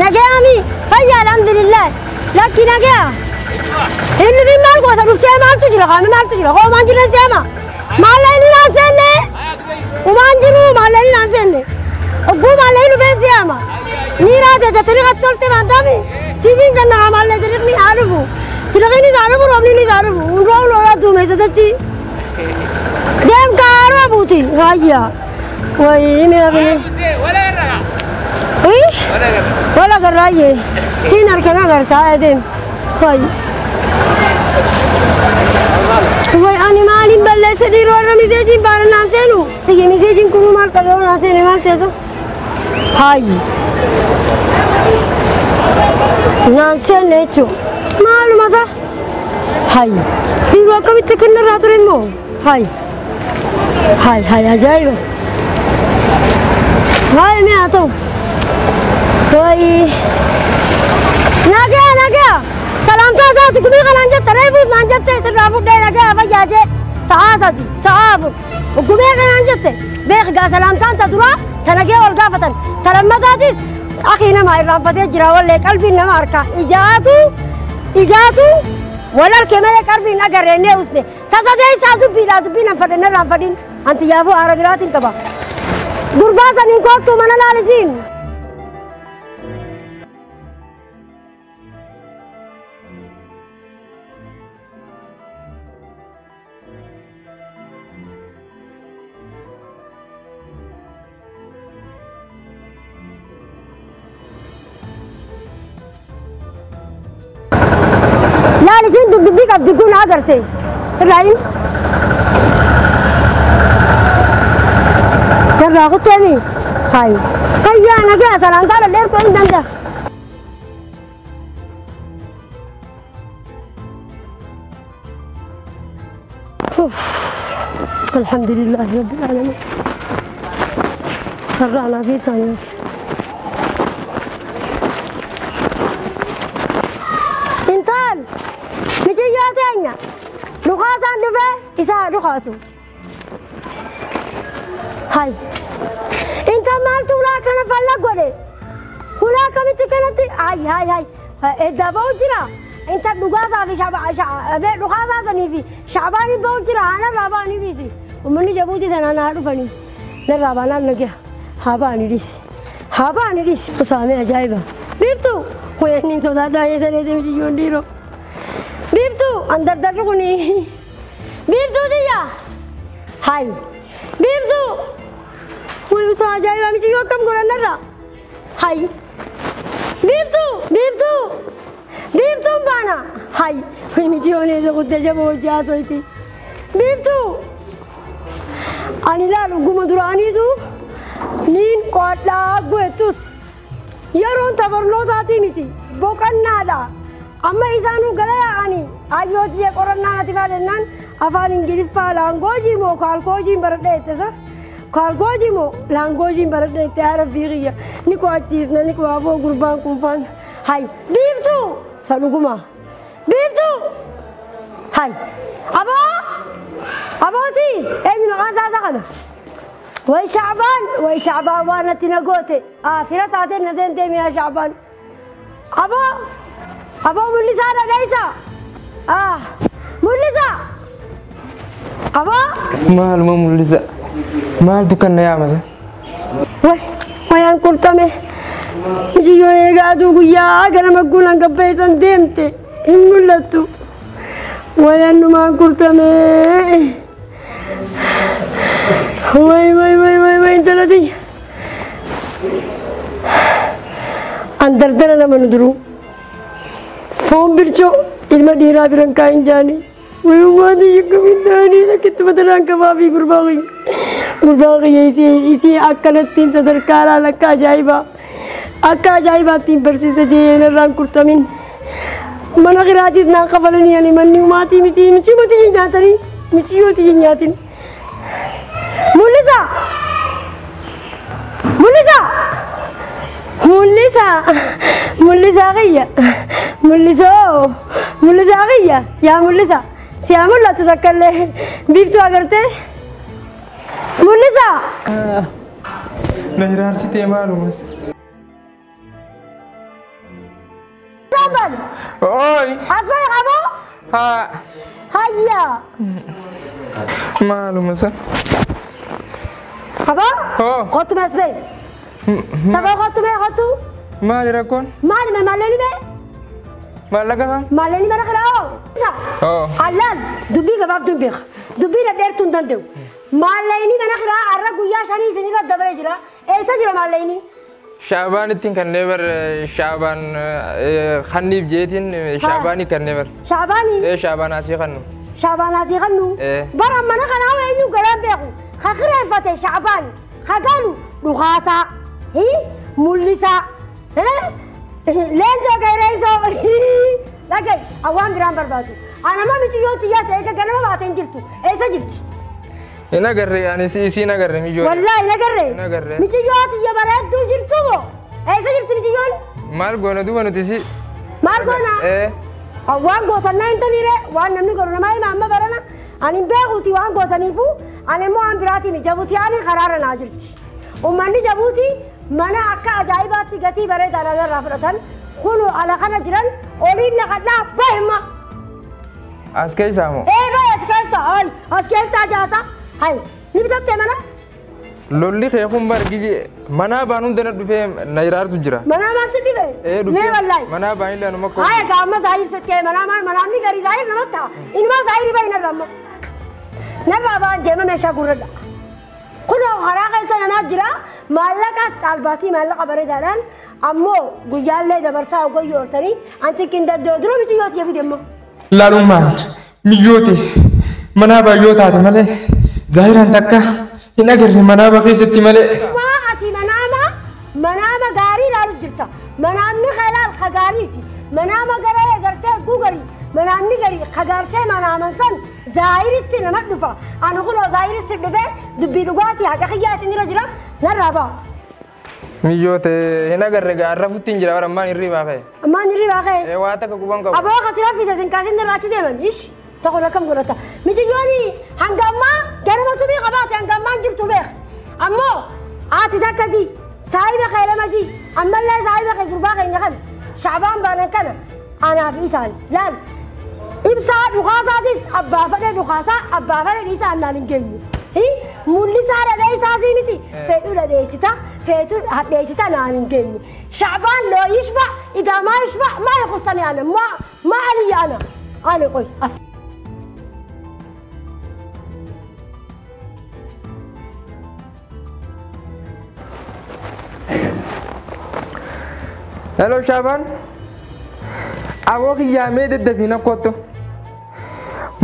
Nagaami fayyaa alhamdulillah. Lakki nagaa. Inni fi maal gosa dhuftee maaltu jira qaami maaltu jira hoomaan jiran seema. Maalleen hin seenne. Umaan jiru maalleen hin seenne. Ogguu maalleen dhufeen seema. Niiraa jecha tiriqa tolte maantami. Sifiin kan nama maallee tiriqni haa dhufu. Tiriqni isaa dhufu roobni isaa dhufu. Roobni lolaa duumessatatti. Deem kaaroo buuti. Hayya. Wayii mi'a bini. Eh? Wala garraayyee. Siin harkana agartaa deem. Hayya. Way ani maaliin balleesse dhiiroo irra miseejiin baana naan seenu. Tiyya miseejiin kunuu maal qabee naan seene maal teessa? Hayyi. Naan seenne jechuun maaluma isaa? Hayyi. Dhiiroo akkamitti kenna irraa ture immoo? Hayyi. Hayyi hayyi ajaa'iba. Hayyi mee haa ta'u. Wayi. Nagaa nagaa. Salaamtaa isaati gumii kanaan jette reefuus naan jette sirraa fudhee nagaa fayyaa jee sa'aa 3 sa'aa 4 gumii kanaan jette beek gaa salaamtaan ta duraa ta nagee wal gaafatan ta lammataatis akii nama irraanfatee jira wallee qalbiin nama harka ijaatu ijaatu wal harkee malee qalbiin agarreennee usne ta sadee isaa dubbiidhaa dubbiin an fadhe narraan fadhin anti yaafuu aara biraatiin qaba gurbaa saniin koottuu mana laalisiin. Laalisiin dudubbii qabdi kun agarte. Irraayin. Garraa kutteemi. Hayi. Fayyaa nagaa salaamtaa dheertuu hin danda'a. الحمد لله رب العالمين. فرعنا في ثانية. انتال مجيء تانية لخاصان دفع إسا لخاصو هاي انت مالتو لا كان فلا قولي ولا كم تكنت هاي هاي هاي إذا بوجرا انت لخاصة في شعب لخاصة سني في شعباني بوجرا أنا راباني بيسي ومني جابوتي سنة أنا عارفني نرابانا نجح هاباني ليس هاباني ليس وسامي عجيبة بيبتو وين صدقنا يسري سمجي يونديرو بيبتو اندر دروني بيبتو ديا هاي بيبتو وين عجيبة مجي يوكم قرن نرى هاي بيبتو بيبتو بيبتو بانا هاي وين مجي يوني زغد جبو جاسويتي بيبتو أنا لا لقوم دراني دو نين قادة قوتوس يرون تبرنوتاتي متي بوكنادا أما إنسانو غلا أني أيوتي قرنا نتفادنان أفان إنجليفا لانغوجي مو كالكوجي برديتسا كالكوجي مو لانغوجي برديت عربية نيكو أتيزنا نيكو أبو قربان كوفان هاي بيبتو سلوكما بيبتو هاي أبا أبوتي أني مقان ساسقنا وي شعبان وي شعبان وانا تنقوتي آخرة ساعتين نزين تيمي يا شعبان أبا أبا ملسا ليس ملسا أبا مال ما ملسا مال تكن يا مسا وي ويان كرتمي مجيوني قادو قيا أقرم أقول أنك بيسان ديمتي إن ويان ما كرتمي وي وي وي وي وي انت لدي اندردنا لما ندرو فون برجو المدينة برنكاين جاني ويوادي يكمل داني سكت بدران كبابي قرباغي قرباغي يسي يسي أكلتين صدر كارا لكا جايبا أكا جايبا تين برسي سجين الران كرتمين من غيراتي نا قبلني يعني مني وماتي متي متي متي ناتني متي متي ناتني مولزا مولزا مولزا مولزا غيا مولزا مولزا غيا يا مولزا سيامو لا تذكر له بيبتو أغرتي مولزا نهرار ستي مالو بس. Ooy. As bahi aboo. Haa. Hayya. Maaluma san. Aboo. Hoo. Kottu mee as bahi. Saboo kottu mee kottu. Maali rakkoon? Maali mee maalleeni mee? Maallaqa san? Maalleeni mana kana hoo? Hoo. Allaal dubbii gabaabduun beeka. Dubbii dhadheertuu hin danda'u. Maalleeni mana kiraa har'a guyyaa 5 isinirra dabalee jira. Eessa jira maalleeni? Shaabaan ittiin kannee bar Shaabaan kanniif jeetiin Shaabaanii kannee bar. Shaabaanii? Ee Shaabaan asii kannu. Shaabaan asii kannu? Ee. Bara mana kanaa hoo eenyu garaan beeku. Ka kireeffate Shaabaan. Ka galu dhukaasaa. Mul'isaa. Leencoo qeerreessoo. Dhaga'i waan biraan barbaadu. Anama micciyoo xiyyaas eega ganama baatee hin jirtu. Eessa jirti? Hin agarre ani isiin agarre miyyoo. Wallaahi hin agarre. Hin agarre. Micciyoo xiyya bareedduu jirtu moo? Eessa jirti micciyoon? Maal goona duuba nuti isii? Maal goona? Ee. Waan gootan naa hin taniire waan namni godhu namaa hima amma barana. Ani hin beekuuti waan gootaniifu ani immoo waan biraatiin Jabuutii ani karaarra naa jirti. Uummanni Jabuutii mana akka ajaa'ibaatti gatii bareedaadhaan irraa fudhatan kun ala kana jiran oliin naqadhaa bahimma. As keessaa moo? Ee bahe as keessa hayi as keessaa jaasa hayi ni bitattee mana? Lolli kee kun bar gijee manaa baan hunda na dhufee na iraarsu jira. Manaa maal si dhibe? Ee dhufee. Mee wallaahi. Manaa baan illee anuma Haya gaama zaahir sittee manaa maal manaamni garii zaahir namatti ta'a. Inumaa zaahiri bahi narra ammoo. Narraa ba'an deema meeshaa gurradha. Kunoo karaa keessa namaa jira maallaqa caalbaasii maallaqa bareedaadhaan ammoo guyyaallee dabarsaa ogoyyoo ooltanii anci qindadde dura miciyyooti jedhu deemma. Laalummaan miyyooti manaa baay'oo taate malee zaahiraan takka hin agarre manaaba keessatti malee. Waa ati manaama manaama gaarii ilaalu jirta. Manaamni khelaal khagaariiti. Manaama garee gartee gugarii. Manaamni garii khagaartee manaaman san zaahiritti nama dhufa. Ani kunoo zaahiritti dhufee dubbii dhugaatii haqa kiyyaa isinirra jira narraa ba'a. Miyyoota hin agarre gaarra futtiin jira bara ammaan hirribaa ka'e. Ammaan hirribaa ka'e. Ee waa takka quban qabu. Aboo kasi raffise sin kaasin irraa achi deeman ish isa kun akkam godhata. Miciyyooni hanga ammaa ganama subii qabaate hanga ammaa hin jirtu beek. Ammoo haati takka ji saahiba kee lama ji ammallee saahiba kee gurbaa keenya kana Shaabaan baanan kana anaaf isaan laal. Ibsaa dhukaasaatis abbaa fedhe dhukaasaa abbaa fedhe dhiisaa annaan hin geenye. Mul'isaa dhadheessaa sii miti fedhuu dhadheessita feetuu hadheessita naan hin geenye. Shaabaan loo yishba idaa maa yishba maa yakussani ana maa aliyya ana ana qoy. Hello Shaabaan. Aboo kiyyaa mee daddafiin akkottu.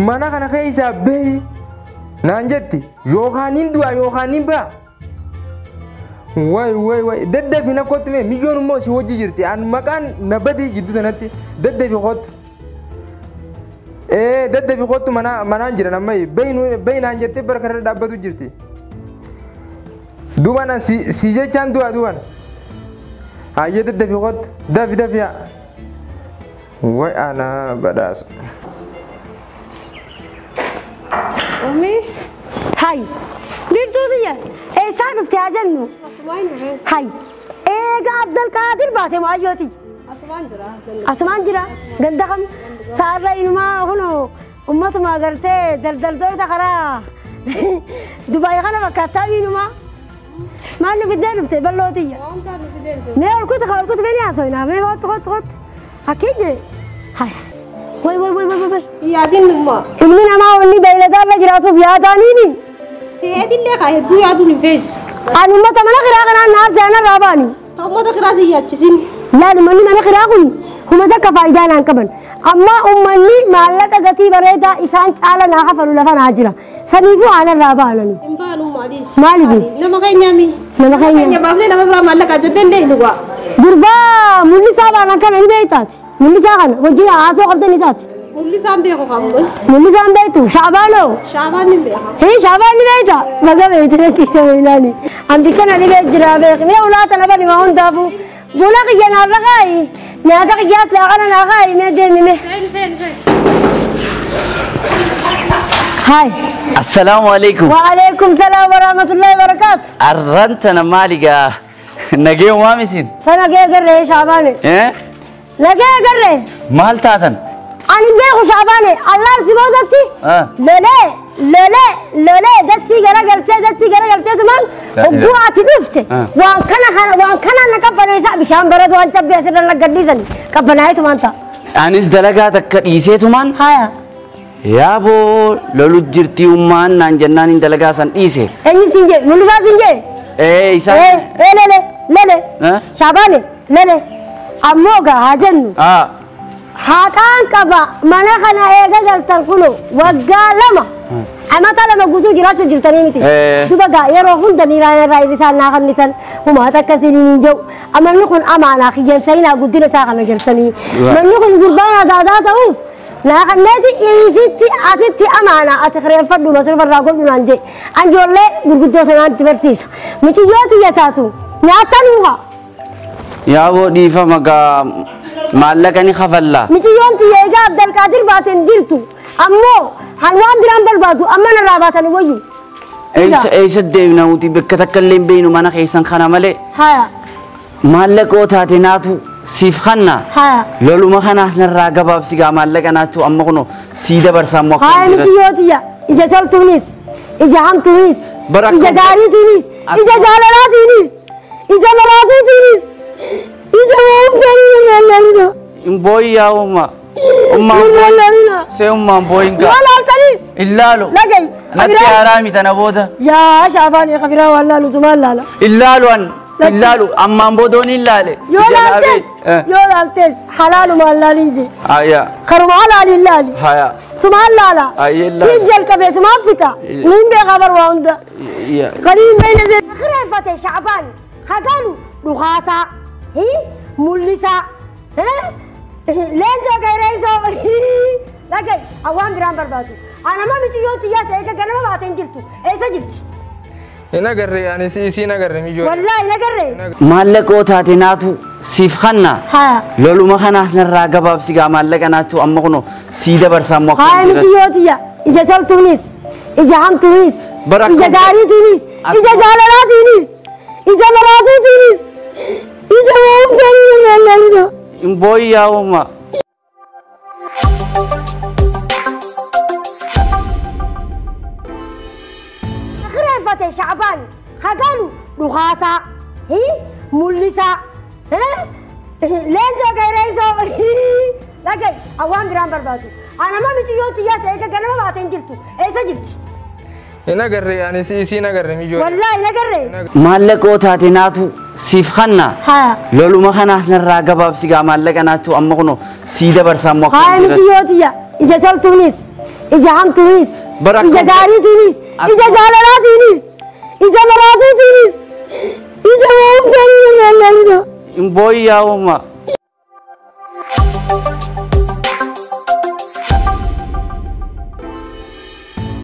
Mana kana keessaa bahi naan jetti yookaan hin du'a yookaan hin ba'a. Way way way daddafiin akkottu mee miyyoon immoo si wajji jirti an maqaan na badii gidduu sanatti daddafi kottu. Ee daddafi kottu manaan jiran amma bahi naan jettee bara kanarra dhaabbatu jirti. Duuba naan si jechaan du'a duuban. Hayyee daddafi kottu dafi dafi haa. Way ana badhaasa. Ummi. Hai. Biiftuu tiyya eessaa dhufte haa jennu? Asumaan dhufe. Hai. Eega Abdulqaadir baate mu'ayyooti. Asumaan jira. Asumaan jira. Ganda kam? Saarra inumaa kunoo ummatuma agartee daldaltoota karaa Dubaay kana fakkaattaa inumaa. Maal nu fiddee dhufte bal'oo tiyya? Wanta nu fiddee dhufte. Mee ol kutu ol kutu feni haasofnaa mee hootu hootu hootu. Akkii jee. Hai. Way way way way way. Yaadin dhumma. Ilmi namaa wanni beeyladaa irra jiraatuuf yaadaaniini. Ta'eetillee kaa hedduu yaaduun hin feesisu. Ani uummata mana kiraa kanaan naaf seenan irraa ba'ani. Uummata kiraa si yaachisin. Laal uummanni mana kiraa kun huma takka faayidaa naan qaban. Amma uummanni maallaqa gatii bareedaa isaan caala naa kafalu lafa naa jira. Saniifuu haala irraa ba'anani. Hin baanu maaliis? Maaliif? Nama keenyaami. Nama keenya. Keenya baafnee nama biraa maallaqa jennee hin dhugaa. Gurbaa mul'isaa baanan kana ni beektaati. Mul'isaa kana wajjin haasoo qabdan isaati. Mul'isaan beeku qabu. Mul'isaan beektu Shaabaanoo. Shaabaan ni beeka. Hii Shaabaan ni beekta. Baga beekti natti isa beeylaani. Ambi kana ni beek jira beek. Mee ulaata nama ni waa hundaafuu. Buna kiyya naaf raqaayi. Nyaata kiyyaas laaqana naa kaayi mee deemi mee. Seen seen seen. Hai. Assalaamu alaikum. Wa alaikum salaam wa rahmatullahi wa barakaatu. Arrantana maaligaa nageen waamisin? Sana gee garree Shaabaane. Eh? Nagee garree. Maal taatan? Ani beeku Shaabaane allaar si boodatti lolee lolee lolee dachii garagalchee dachii garagalchee tumaan hogguu ati dhufte waan kana waan kana na qabbaneessa bishaan baratu waan cabbii asirra na gadhiisan qabbanaa'ee tumaan ta'a. Anis dalagaa takka dhiisee tumaan. Haya. Yaaboo lolu jirtii ummaan naan jennaan hin dalagaa san dhiise. Eenyu siin jee mul'isaa siin jee. Ee isaan. Ee lele lele. Shaabaane lele ammoo gaa haa jennu. Haqaan qaba mana kana eega galtan kuno waggaa lama amata lama guutuu jiraachuu jirtanii miti. Duba gaa yeroo hunda niiraan irraa isaan naa kennitan humaata akkasiin hin jiru. Amanni kun amaanaa kiyyansanii guddina isaa kana galchanii. Manni kun gurbaan adaadaa ta'uuf naa kanneeti isitti atitti amaanaa ati kireeffadhu masrufa irraa godhu naan jee. Anjoollee gurguddoo sanaan itti barsiisa. Muciyyoo tiyya taatu nyaatan uha. Yaaboo dhiifama gaa maallaqa ni kafalla. Mucayyoon tiyya egaa Abdalqaadir baateen jirtu ammoo han waan biraan barbaadu amma narraa baatan wayyu. Eessa eessa deemna nuti bakka takka illee hin beeknu mana keessan kana malee. Haya. Maallaqoo taate naatu siif kanna. Haya. Loluma kanaas narraa gabaabsi gaa maallaqa naatu amma kuno sii dabarsa ammoo akka Haya mucayyoo tiyya ija toltuunis ija hamtuunis ija gaariitiinis ija jaalalaatiinis ija maraatuutiinis ija waan Booyyaa umma. Ummaan see ummaan booyin gaa. Yoo laaltanis. Illaalu. Lagay. Natti haraami tana booda. Yaa Shaabaan kabiraa waan laalu sumaan laala. Illaalu an. Illaalu ammaan boodoon illaale. Yoo laaltes. Yoo laaltes halaalumaan laalin je. Haya. Karuma halaaliin laali. Haya. Sumaan laala. Siin jalqabee sumaan fixa. Niin beekaa bar waa hunda. Kaniin beeyna zee. Kireeffate Shaabaan hagalu dhukaasaa. Mul'isaa. Leencoo qeerreessoo dhaga'i waan biraan barbaadu. Anama mucayyoo tiyyaas eega ganama baateen jirtu eessa jirti? Hin agarre ani isiin agarre miyyoo. Wallaahi hin agarre. Maallaqoo taate naatu siif kanna. Loluma kanaas narraa gabaabsi gaa maallaqa naatu amma kuno sii dabarsa ammoo akka Haya mucayyoo tiyya ija toltuunis ija hamtuunis ija gaariitiinis ija jaalalaatiinis ija maraatuutiinis ija waan Booyyaa umma. Kireeffate Shaabaan hagalu dhukaasaa mul'isaa leencoo qeerreessoo dhaga'i waan biraan barbaadu. Anama mucayyoo tiyyaas eega ganama baateen jirtu eessa jirti? Hin agarre ani isiin agarre miyyoo. Wallaahi hin agarre. Maallaqoo taate naatu siif kanna. Loluma kanaas narraa gabaabsi gaa maallaqa naatu amma kuno sii dabarsa ammoo akka Haya mucayyoo tiyya ija toltuunis ija hamtuunis ija gaariitiinis ija jaalalaatiinis ija maraatuutiinis ija waan Booyyaa umma.